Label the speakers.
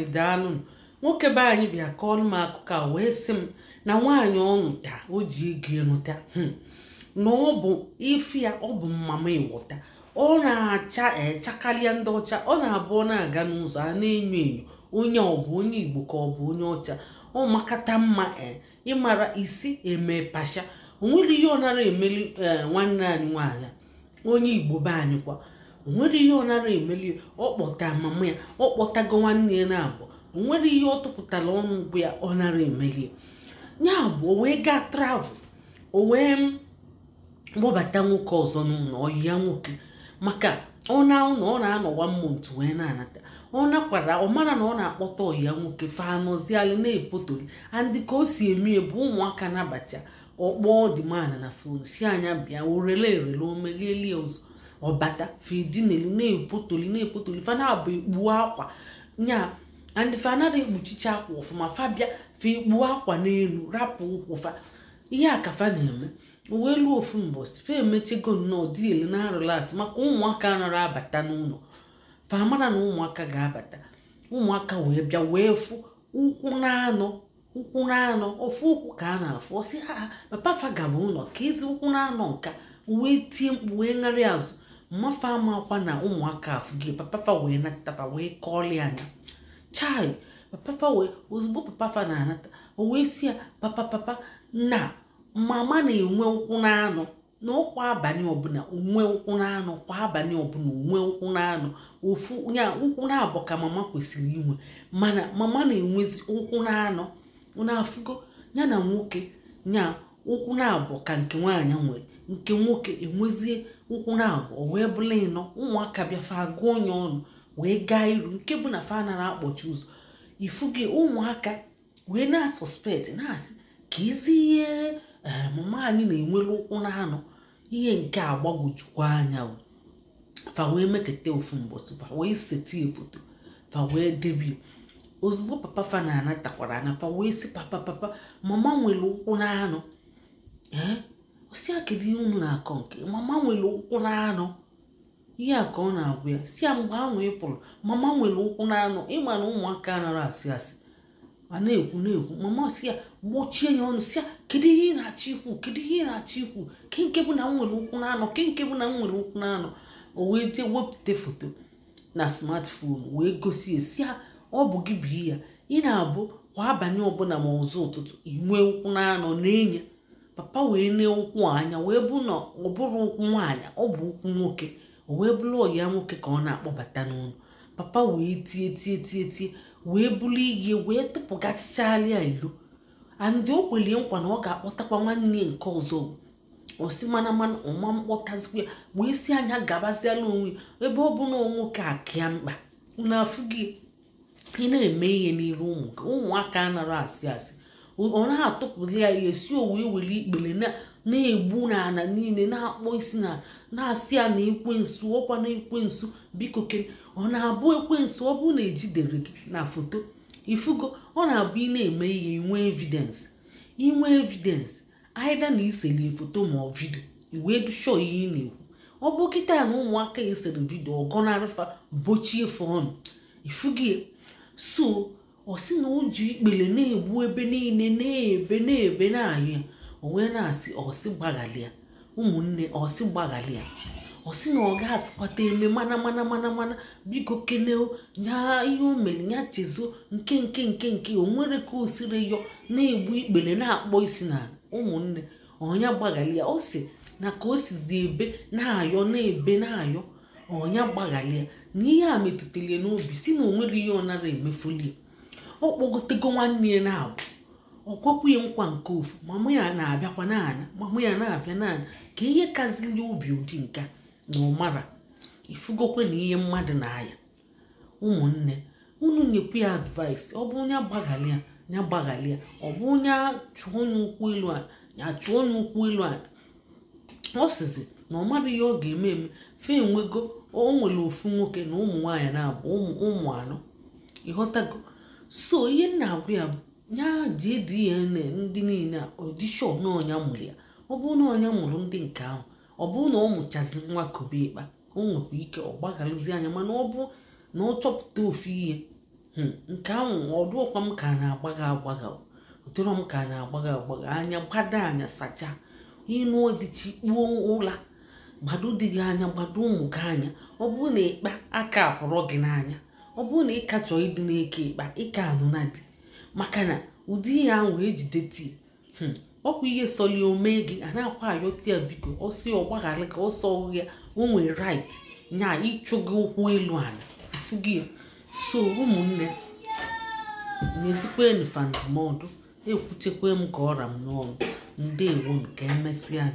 Speaker 1: Daalụnụ. Nwoke be anyị bịa kọọrọ m akụkọ a wee sị m na nwaanyị ọ nụta o ji ego ịnụta, na ọ bụ ife ya, ọ bụ mama ịghọta, ọ na-acha echakarịa ndị ọcha. Ọ na-abụ ọ na-aga n'ụzọ, a na-enyo enyo onye ọ bụ onye Igbo ka ọ bụ onye ọcha. Ọ makata mma. Ịmara isi eme pasha, o nwere ihe ọ nara emeli. Ee, nwanne anyị nwaanyị onye Igbo be anyị kwa, o nwere ihe ọ nara emeli. Ọ kpọta mama ya, ọ kpọtago nwanne ya na-abụ, o nwere ihe ọ tụpụtara ọnụ bụ ya ọ nara emeli ya. Bụ o wee gaa travel, o wee kpọbata nwoke ọzọ n'ụlọ, ọyị ya nwoke, maka ọ na ụlọ ọ na-anọ one month wee na-anata. Ọ nakwara, ọ mara na ọ na-akpọta ọyị ya nwoke, fa anọzialị na-epotoli. And ka o si eme bụ ụmụaka nabacha, ọkpọọ dịmana na phone, si anya bịa, orele erele, o meghelie ụzọ, ọbata, fedinelu na-epotoli na-epotoli. Fa na-abụ ekpu akwa nya, and fa anaghị ekpuchicha akwa ọfụma. Fa bịa, fa ekpu akwa n'elu, rapụ ụkwụ fa. Ihe a ka fa na-eme. O wee luo ofu mbọsị, fa emechego nnọọ dielu na relax, maka ụmụaka nara abata n'ụlọ. Fa mara na ụmụaka ga-abata. Ụmụaka wee bịa wee fụ ụkwụ na-anọ, ụkwụ na-anọ, ofu ụkwụ ka a na-afụ. Ọ sị ha papa fa gaba ụlọ ka ezi ụkwụ na-anọ nka, wee tie mkpu, wee ṅarị azụ. Mmafa amakwa na ụmụaka afụghị papa fa. Wee natapa, wee kọọlị anya chai. Papa fa wee, ozugbo papa fa na-anata, o wee si ya, "Papa, papa, na mama na-enwe ụkwụ na-anọ na ọkwa abalị ọbụla, onwe ụkwụ na-anọ kwa abalị ọbụla, onwe ụkwụ na-anọ ofu ya. Ụkwụ na-abụ ka mama kwesịrị inwe, mana mama na-enwezi ụkwụ na-anọ na-afụgo ya na nwoke nya ụkwụ na-abụ ka nke nwaanyị nwere, nke nwoke enwezie ụkwụ na-abụ, o wee bụla ịnọ." Ụmụaka bịa, fa agụọ onye ọnụ, wee gaa iru nke bụ na fa nara akpọchi ụzọ ifugi. Ụmụaka wee na-asuspect, na-asị ka ezi ihe mama anyị na-enwere ụkwụ na-anọ. Ihe nke a gbagwojukwa anya o. Fa wee meketa ofu mbọsị, fa wee setie foto, fa wee debie. Ozugbo papa fa na-anatakwara ana, fa wee sị, "Papa, papa, mama nwere ụkwụ na-anọ." Ee, osi ya, "Kedu ihe unu na-akọ nke mama nwere ụkwụ na-anọ?" Ihe a ka ọ na-agwa ya, si ya, "Mgbe ahụ ị pụrụ, mama nwere ụkwụ na-anọ." Ịma na ụmụaka anara asị asị, a na-ekwu na-ekwu. Mama si ya gbochie ya ọnụ, si ya, "Kedu ihe ị na-achọ ikwu? Kedu ihe ị na-achọ ikwu? Ke nke bụ na m nwere ụkwụ na-anọ? Ke nke bụ na m nwere ụkwụ na-anọ?" O wee jee wepụta foto na smartphone wee gosi ya, si ya, "Ọ bụ gị bụ ya ị na-abụ kwa abalị ọbụla, ma ụzọ ụtụtụ inwe ụkwụ na-anọ na-enye papa." Wee nee ụkwụ anya, wee bụ na ọ bụrụ ụkwụ nwaanyị, ọ bụ ụkwụ nwoke. O wee bụrụ ọya nwoke ka ọ na-akpọbata n'ụlọ. Papa wee tie tie tie tie, wee bulu ihe wee tụpụgachichala ya ilo. And o kwelie nkwa na ọ ga-akpọtakwa nwanne nke ọzọ. Osi mana mana ọma mkpọtazikwa ya, wee si anya gabaziala onwe ebe ọ bụ na nwoke akịa mkpa. Unu afụ gị, ị na-eme ihe n'iru ụmụ gị, ụmụaka anara asị asị. Ọ na-atụpụli ya ihe, si o wee were ikpere na-egbu n'ala niile, na-akpọ isi na na-asị ya na ekwensu, ọkwa na ekwensu, biko ke ọ na-abụ ekwensu. Ọ bụrụ na ejidere gị na foto ifugo, ọ na-abụ ị na-eme ihe, inwe evidence, inwe evidence, either na iselie foto ma ọ video, iwee dusho ihe ị na-ekwu. Ọ bụ kịta na ụmụaka esere video, ọgọnarịfa bochie fọnụ ifugie. So ọ sị na o ji ikpele na-egbu ebe niile, na-ebe na-ebe na-ayụ ya. O wee na-asị, ọsị gbaghalịa ụmụnne, ọsị gbaghalịa, ọ sị na ọ ga-asịkwata eme, mana mana mana mana biko kene nya ihe o mere, ya chezo nke nke nke nke o nwere ka o siri yọ, na-egbu ikpere, na-akpọ isi na ụmụnne ọnya gbaghalịa. Ọ sị na ka o sizi ebe na-ayọ, na-ebe na-ayọ, ọnya gbaghalịa, na ihe a metụtara ya n'obi, si na o nwere ihe ọ nara emefulie. Ọ kpọgotego nwanne ya na-abụ, ọ kwekwu ya nkwa nke ofu. Mama ya na-abịakwa naana, mama ya na-abịa naana, ka ihe kazili obi ụdị nke na ọmara ifugokwe na ihe mmadụ na-aya. Ụmụnne, unu nyekwu ya advice. Ọ bụ onye agbaghalịa, ya gbaghalịa. Ọ bụ onye chụọ onye ụkwụ elu a, ya chụọ onye ụkwụ elu a. Ọ sizi na ọ mara ihe ọ ga-eme eme. Fe enwego, o nwere ofu nwoke na ụmụ nwaanyị na-abụ, ụmụ ụmụ anọ, ịghọtago? So ihe m na-agwa ya bụ ya jee DNA ndị niile a, ọdishọ na ọnya mụrụ ya. Ọ bụrụ na ọnya mụrụ ndị nke ahụ, ọ bụrụ na ọ mụchazi nwa kobe ịkpa, o nwekwa ike ọ gbaghalụzi anya. Mana ọ bụ na ọ chọpụta ofu ihe. Nke ahụ ọdụọkwa m ka na-agbaga agbaga, ụdịrọ m ka na-agbaga agbaga anya. Gbado anya, sacha ịnụ ọdịchi, kpuo ụla, gbado di gị anya, gbado ụmụ gị anya. Ọ bụrụ na ịkpa aka apụrụ gị n'anya, ọ bụrụ na ị ka chọọ ịdị na-eke ịkpa ịka anụ na di, maka na ụdị ihe ahụ ejide tii ọkwa ihe sọli omee gị, a na-akwa ayọta ya. Biko, ọsị ọgbaghara ka ọsọ ya, o nwere right nya ịchụ gị ụkwụ elu ala ifugi ya. So ụmụnne, nyezikwenụ fa ndụmọdụ. Ekwuchekwe m ka ọra m n'ọnụ. Ndewo, ka emesịa.